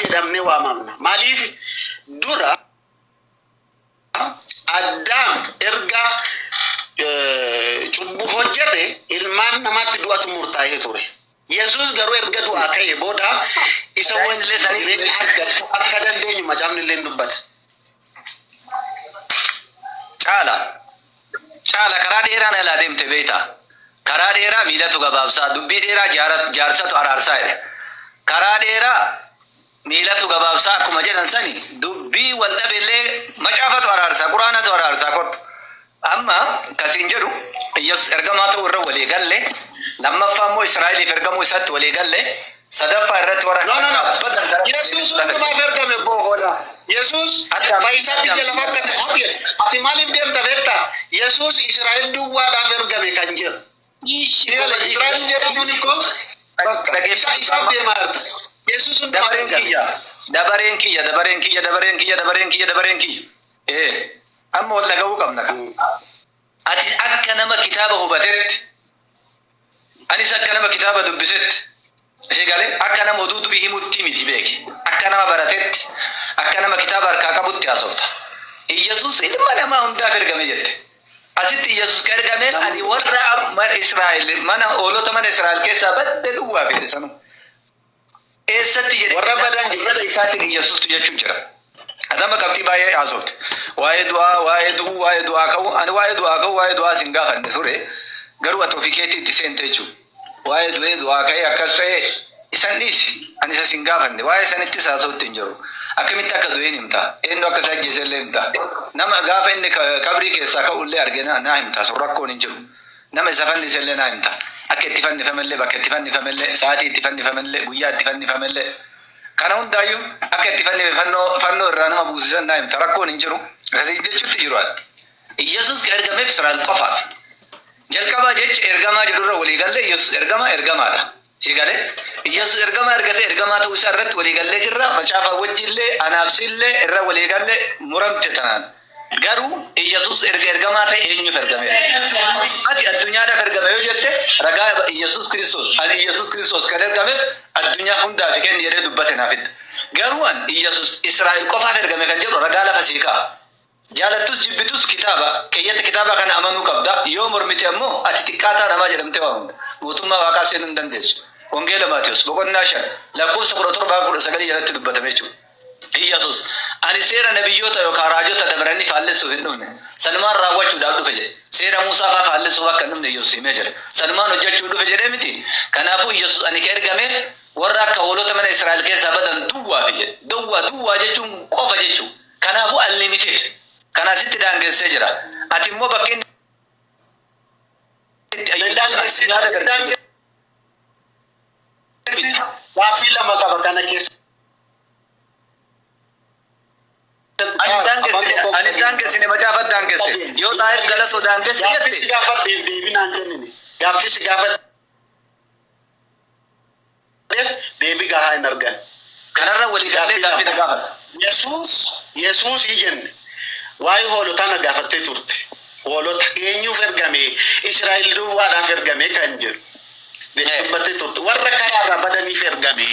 Jedhamnee waamamna. Maaliif dura Addaam erga cubbuu hojjete ilmaan namaatti du'atu murtaa'ee ture. Yesuus garuu erga du'aa ka'ee booda isa wajjin jireenya argachuu akka dandeenyu macaafni illee dubbata. Caala. Caala, karaa dheeraan alaa deemte beektaa? Karaa dheeraa miilatu gabaabsaa, dubbii dheeraa jaarsatu araarsaa jedhe. Karaa dheeraa miilatu gabaabsaa akkuma jedhan sani, dubbii wal dhabeellee macaafatu araarsaa, quraanatu araarsaa kottu. Amma kasiin jedhu, Iyyasuus ergamaa ta'uu irra walii galle, lammaffaa immoo Israa'eliif ergamuu isaatti walii galle, sadaffaa irratti warra No, no, no. Yesuus hundumaaf ergame boohola. Yesuus fayyisaa biyya lafaa akka ati maaliif deemta beektaa? Yesuus Israa'el duwwaadhaaf ergame kan jedhu. Israa'el jechuun ikkoo bakka isaaf deemaa jirta. Yesuus hundumaaf Dabareen ergame. kiyya, dabareen kiyya, dabareen kiyya, dabareen kiyya, dabareen kiyya, dabareen kiyya. Amma wal dhaga'uu qabna kan. Atis akka nama kitaaba hubatetti, anis akka nama kitaaba dubbisetti, ishee galee akka nama oduu durii himutti miti beeki. Akka nama baratetti, akka nama kitaaba harkaa qabutti haasofta. Iyyasuus ilma namaa hundaaf ergame jette. Asitti Iyyasuus ka ergameef ani warra mana Israa'el, mana hoolota mana Israa'el keessaa badde duwwaa fedhe sanu. Eessatti jedhe? Warra badan. Warra isaatiin Iyyasuustu jechuu jira. Atama qabxii baay'ee haasofte. Waa'ee du'aa, waa'ee du'uu, waa'ee du'aa ka'uu, ani waa'ee du'aa ka'uu, waa'ee du'aa sin gaafanne ture. Garuu ati ofii keetii itti seente jechuudha. Waa'ee du'ee du'aa ka'ee akkas ta'e isan dhiisi. Ani isa sin gaafanne. Waa'ee sanittis haasa'utti hin jiru. Akkamitti akka du'een himta? Eenyu akka isa ajjeese illee himta? Nama gaafa inni qabrii keessaa ka'u illee arge naa himta. Sun rakkoon hin jiru. Nama isa fannise illee naa himta. Akka itti fannifamellee, bakka itti fannifamellee, sa'aatii itti fannifamellee, guyyaa itti fannifamellee. Kana hundaayyuu akka itti fannifame, fannoo irraa nama buusisan naa himta. Rakkoon hin jiru. Akkasii jechuutti jiru. Iyyasuus ka ergameef Israa'el qofaaf. Jalqabaa jecha ergamaa jedhurra walii gallee, Iyyasuus ergamaa ergamaadha. Si galee? Iyyasuus ergamaa ergatee ergamaa ta'uu isaa irratti walii gallee jirra. Macaafa wajjillee anaaf sillee irra walii gallee muramte tanaan. Garuu Iyyasuus erga ergamaa ta'e eenyuuf ergame? Ati addunyaadhaaf ergame yoo jette, ragaa Iyyasuus Kiristoos ani Iyyasuus Kiristoos kan ergameef addunyaa hundaaf kenni jedhee dubbate naaf hidda. Garuu an Iyyasuus Israa'el qofaaf ergame kan jedhu ragaa lafa sii kaa'a. Jaalattus jibbitus kitaaba keeyyata kitaaba kana amanuu qabda. Yoo mormite ammoo ati xiqqaataa namaa jedhamtee waamamta. Mootummaa waaqaa seenuu hin dandeessu. Wangeela Maatiyus boqonnaa 5 lakkoofsa 17-19 jalatti dubbatame jechuudha. Iyyasuus ani seera nabiyyoota yookaan raajota dabranii faallessuuf hin dhufne. Sanumaan raawwachuudhaaf dhufe jedhe. Seera Muusaa faa faallessuuf akka hin dhufne Iyyasuus himee jira. Sanumaan hojjechuu dhufe jedhee miti. Kanaafuu Iyyasuus ani ka ergameef warra akka hoolota mana Israa'el keessaa badan duwwaafi jedhe. Duwwaa duwwaa jechuun qofa jechuudha. Kanaafuu unlimited. Kana asitti daangessee jira. Ati immoo bakka inni itti Iyyasuus addunyaadhaaf ergame. Gaaffii lama qaba kana keessa. Ani daangessine, macaafa daangesse. Yoo Xaahir Galasoo daangesse Gaaffii si jette. gaafadheef deebii naan kennine. Gaaffii si gaafadheef deebii gahaa hin argan. Kanarra walii gallee gaaffii na gaafadha. Yesuus jenne waa'ee hoolotaa na gaafattee turte. Hoolota eenyuuf ergame? Israa'el duwwaadhaaf ergame kan jedhu. Dubbattee turte. Warra karaarraa badaniif ergame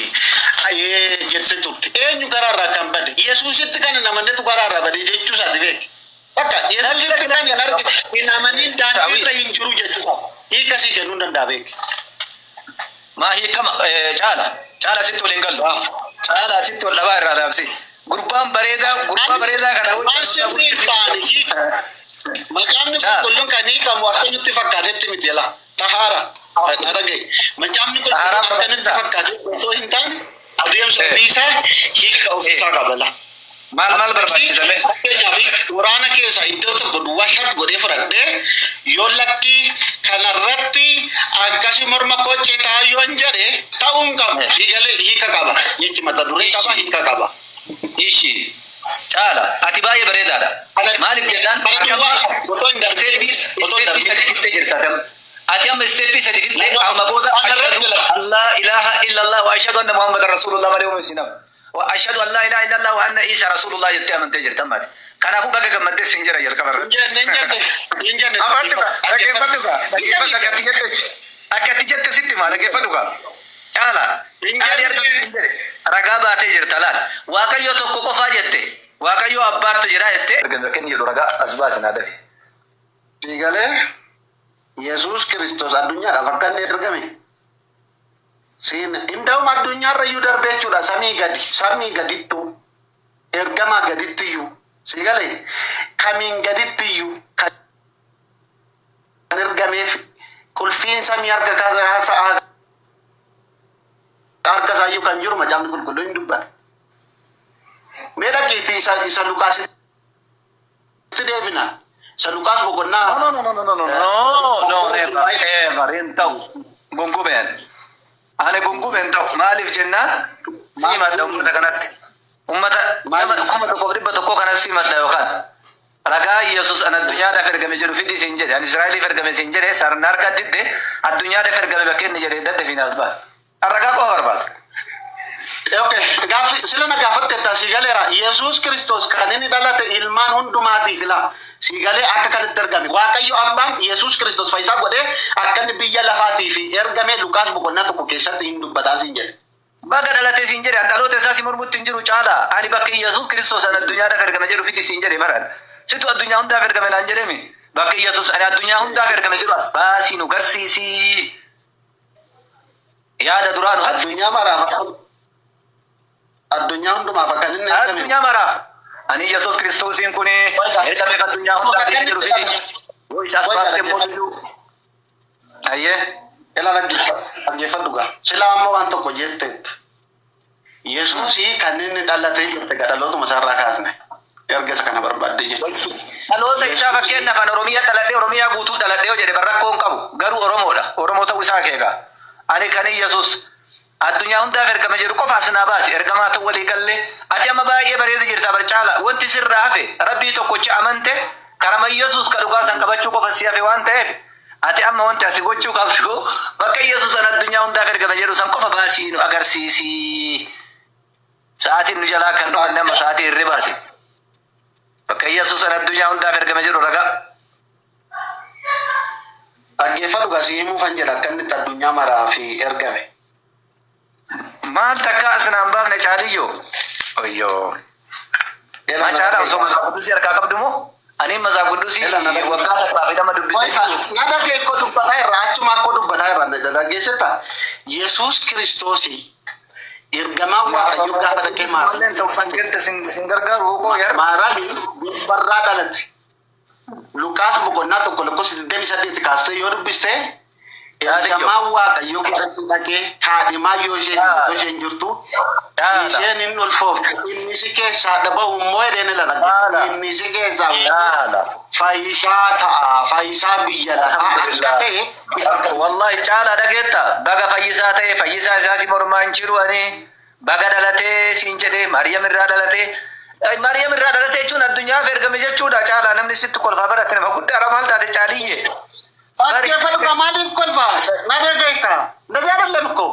jettee turte. Eenyu karaarraa kan bade? Yesuusitti kan hin amannetu karaarraa bade jechuu isaati beeki. Bakka Yesuusitti kan hin arge hin amanin daandiirra hin jiru jechuudha. Hiika sii kennuu hin danda'a beeki. Maa hiikama caala caala sitti waliin gallu. Caala sitti wal dhabaa irraa dhaabsi. Gurbaan bareedaa, gurbaa bareedaa kana Waan sirrii hin taane hiika. Macaafni Caala. qulqulluun kan hiikamu akka nutti fakkaatetti miti jala. Tahaara. Na dhaga'i. Macaafni qulqulluun Tahaaraan akka nutti barbaachisaa. fakkaatetti otoo hin taane adeemsa ofiisaa, hiika ofiisaa qaba la. Maal maal barbaachisame? Fakkeenyaaf waraana keessa iddoo tokko duwwaa shat godhee fudhadhee yoo lakkii kanarratti akkasi morma koo citaa yoon jedhe ta'uu hin qabu. Hiikalee hiika qaba. Jechi mata duree qaba, hiika qaba. Ishi caala, ati baay'ee bareedaadha. Maaliif jennaan Kana duwwaa otoo hin darbin step otoo hin step darbin. 3 fixxee jirta tam. Ati amma step 3 fixxee amma booda Ana irratti ashhadu an laa ilaaha illallah wa ashhadu anna muhammadan rasulullah malee uumu isin wa ashhadu an laa ilaaha illallah wa anna isa rasulullah jettee amantee jirta ammaati. Kanaafuu baga gammaddee sin jira jalqaba Hin irratti. jenne, hin jenne, hin jenne. Afaan dhugaa, dhaggeeffadhu gaa, dhaggeeffadhu, akkatti jette sitti maa dhaggeeffadhu gaa. Caala. Hin Caali jenne. argamte hin jedhe. Ragaa baatee jirta laal. Waaqayyo tokko qofaa jette. Waaqayyo abbaattu jira jette. Ergame kenni jedhu ragaa as baasin adafi. Siigalee Yesuus Kiristoos addunyaadhaaf akka inni ergame. Siin inda'um addunyaarra iyyuu darbee jechuudha samii gadi samii gadittu ergamaa gaditti iyyuu siigalee kamiin gaditti iyyuu kan ergameef qulfiin samii harka harka isaa iyyuu kan jiru macaafni qulqulluun hin dubbata. Mee dhageettii isa Luqaasitti deebina. Isa Luqaas boqonnaa. No, no, no, no, no, no, no, no, never, ever, hin ta'u. Gungumeen. Ani gungumeen ta'u. Maaliif jennaan? Simadha uummata kanatti. Uummata nama 1100 kanas simadha yookaan. Ragaa Yesuus an addunyaadhaaf ergame jedhu fidi siin jedhe. Ani Israa'eliif ergame siin jedhe. Sarna harka didde addunyaadhaaf ergame bakka inni jedhe dadde fi naas baase. Ragaa qofa barbaada. Okay, gaaffi sila na gaafatte si galeera. Yesuus Kiristoos kan inni dhalate ilmaan hundumaatiif ila. Si galee akka kanatti ergame. Waaqayyo abbaan Yesuus Kiristoos fayyisaa godhee akka inni biyya lafaatiif ergame Luqaas boqonnaa 1 keessatti hin dubbataa siin jedhe. Baga dhalatee siin jedhe, an dhaloota isaa si mormutti hin jiru caala. Ani bakka Yesuus Kiristoos an addunyaadhaaf ergame jedhu fidi siin jedhe baran. Situ addunyaa hundaaf ergame naan jedhemi. Bakka Yesuus ani addunyaa hundaaf ergame jedhu as baasii nu garsiisii. Yaada duraa nu haqsi. Addunyaa maraaf addunyaa hundumaaf akka inni ergame. Addunyaa maraaf. Ani Yesuus Kiristoosiin kun ergame addunyaa hundaaf jedhu fidi. Yoo isaas baafte immoo iyyuu. Ayyee. Ila dhaggeeffadhu gaa. Sila ammoo waan tokko jetteetta. Yesuusii kan inni dhalate jette gaa dhalootuma isaarraa kaasne. Erga isa kana barbaadde jechuudha. Dhaloota isaa fakkeenyaaf an Oromiyaa dhaladhee Oromiyaa guutuu dhaladhee yoo jedhe barrakkoo hin qabu. Garuu Oromoodha. Oromoo ta'uu isaa akeeka. Ani kan Yesuus addunyaa hundaaf ergame jedhu qofa as naa baasi. Ergamaa ta'uu walii gallee. Ati amma baay'ee bareeda jirta barcaala. Wanti sirraa hafe rabbii tokkocha amante karama Yesuus ka dhugaa san qabachuu qofa si hafe waan ta'eef ati amma wanti ati gochuu qabdu bakka Yesuus an addunyaa hundaaf ergame jedhu san qofa baasii nu agarsiisi. Sa'aatiin nu jalaa kan dhumanne amma sa'aatii hirribaati. Bakka Yesuus an addunyaa hundaaf ergame jedhu ragaa. Dhaggeeffadhu gaa si himuufan jedha akka inni addunyaa maraaf ergame. Maal takka as naan baafne caaliyyoo? Oyyoo. Maa caalaa osoo Matsaaf Qudusii harkaa qabdu moo? Ani Matsaaf Qudusii waggaa takkaa fi lama dubbisee. Na dhagee koo dubbataa irraa achuma akkoo dubbataa irraa na dhaggeessita. Yesuus Kiristoosii ergamaa Waaqayyoo gaafa dhaqee Malleen ta'u sin sin gargaaru koo yar. Maaraamiin gubbarraa dhalate. Luqaas boqonnaa 1 lakkoofsa 28 kaastee yoo dubbiste ergamaa Waaqayyoo gara si dhaqee kaadhimaa yoo isheen jirtu isheen jirtu isheen hin ulfoofte inni si keessaa dhabahu immoo jedheen ila dhagge inni si keessaa fayyisaa ta'a fayyisaa biyya lafaa akka ta'e. Wallahi caalaa dhageetta baga fayyisaa ta'e fayyisaa isaa si mormaa hin jiru ani baga dhalatee siin jedhee Maariyaam irraa dhalatee Maariyaam irraa dhalatee jechuun addunyaaf ergame jechuudha caalaa namni sitti kolfaa barate nama guddaadha maal taate caaliyye. Dhaggeeffadhu maaliif kolfaa na dhaggeetta እንደዚህ አይደለም እኮ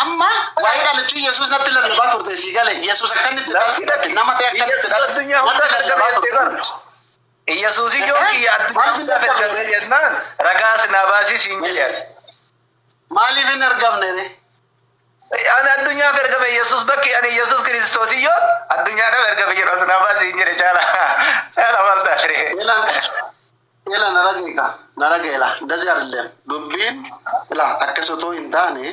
amma waa'ee dhalachuu Yesuus natti lallabaa turte sii gale Yesuus akka inni dhalate nama ta'e akka inni Yesuus addunyaa hundaaf ergame jettee bara. Yesuus iyyoo kiyya addunyaa hundaaf ergame jennaan ragaas naa baasii siin jedhe. Maaliif hin argamne re? Ani addunyaaf ergame Yesuus bakki ani Yesuus Kiristoos iyyoo addunyaadhaaf ergame jedhu as naa baasii siin jedhe caala caala maal taate. Ila na dhageeka na dhageela እንደዚህ አይደለም dubbiin ila akkas otoo hin taane.